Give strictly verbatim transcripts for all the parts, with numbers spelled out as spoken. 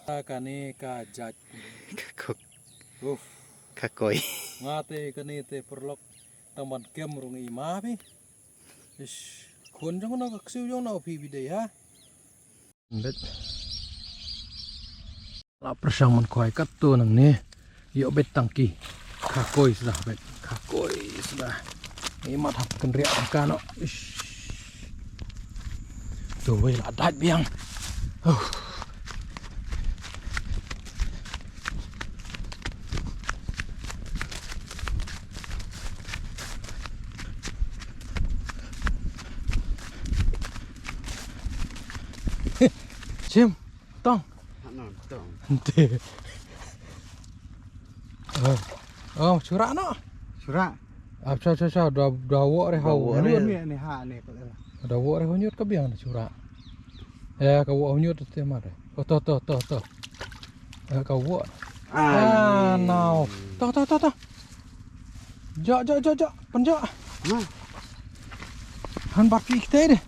Kane ka jait. Ka kok. Uf. Ka koi. Nga te kane te paralok tang ban kem rung i ma phi. Ish, khun jong no ka ksiu jong no phi bidei ha. Bet. La pyrshang man khwai katto nangne. Ïoh bet tang ki. Ka koi sda bet. Ka koi sda. Ngi mat hap kynriah ka no. Ish. To wei la dait biang. Huh. Sim, tong. Ano, tong. Ante. Oh, oh, churak no. Churak. Ap cha cha cha, da da wo re hau. Ni ni ha ni ko. Da wo re hau nyut ka biang churak. Ya, ka wo hau nyut te ma re. Oh, to to to to. Eh, ka wo. Ah, no. To to to to. Jo jo jo jo, pynjo. Han bat ki kte de.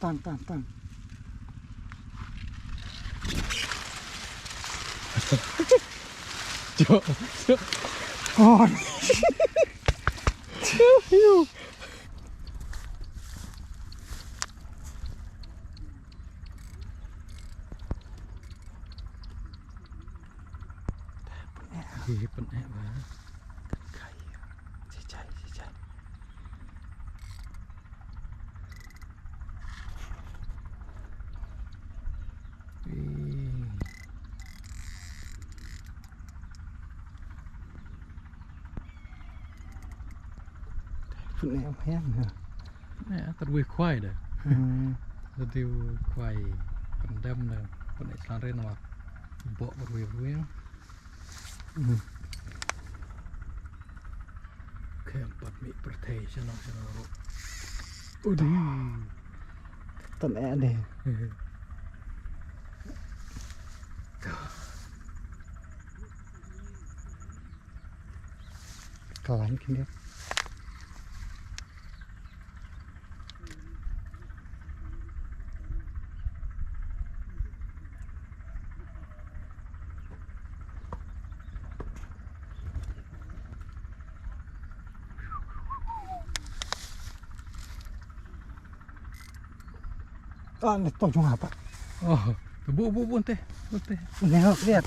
Tang tang tang. Jo jo. Oh. Hi pyneh ba. Kan kai. Chichai chichai. Pyneh em hian ha. Pyneh tad wei khwai da. Hmm. Tad wei khwai pyndem da. Pyneh slan ren wa. Bok rwei rwei. Hmm. Khem pat mi pyrthei shalong shalong ro. Udi. Tan eh de. Kawan kini. Ah, ni to jong apa? Oh, bu bu bu te. Bu te. Ni ho dia.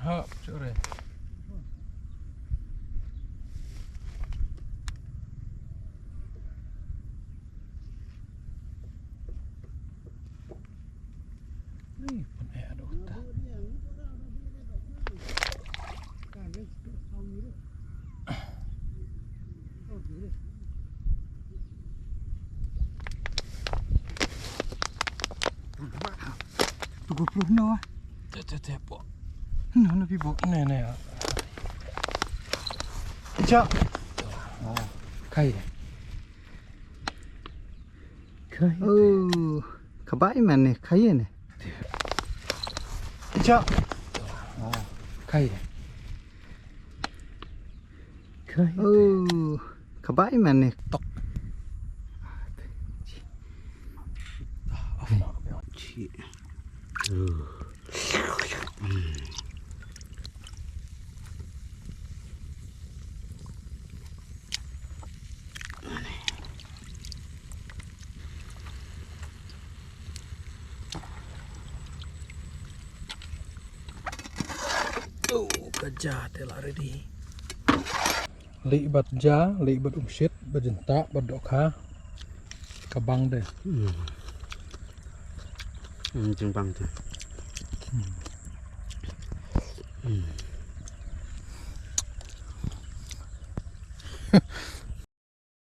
Ha, sure. Ni pun eh aduh ta. Pukul puluh no. Te te te po. No no pi po. Ne ne. Cha. Oh. Kai. Kai. Oh, ka bai man ne, kai ne. Cha. Oh. Kai. Kai. Oh, ka bai man ne. Tok. Chi. Oh. Oh, ka ja te la ready. Lih bad ja, lih bad umshit, bad jyntah, bad dohkha. Ka bang de. Hmm. Hmm, jingbang de. Hmm.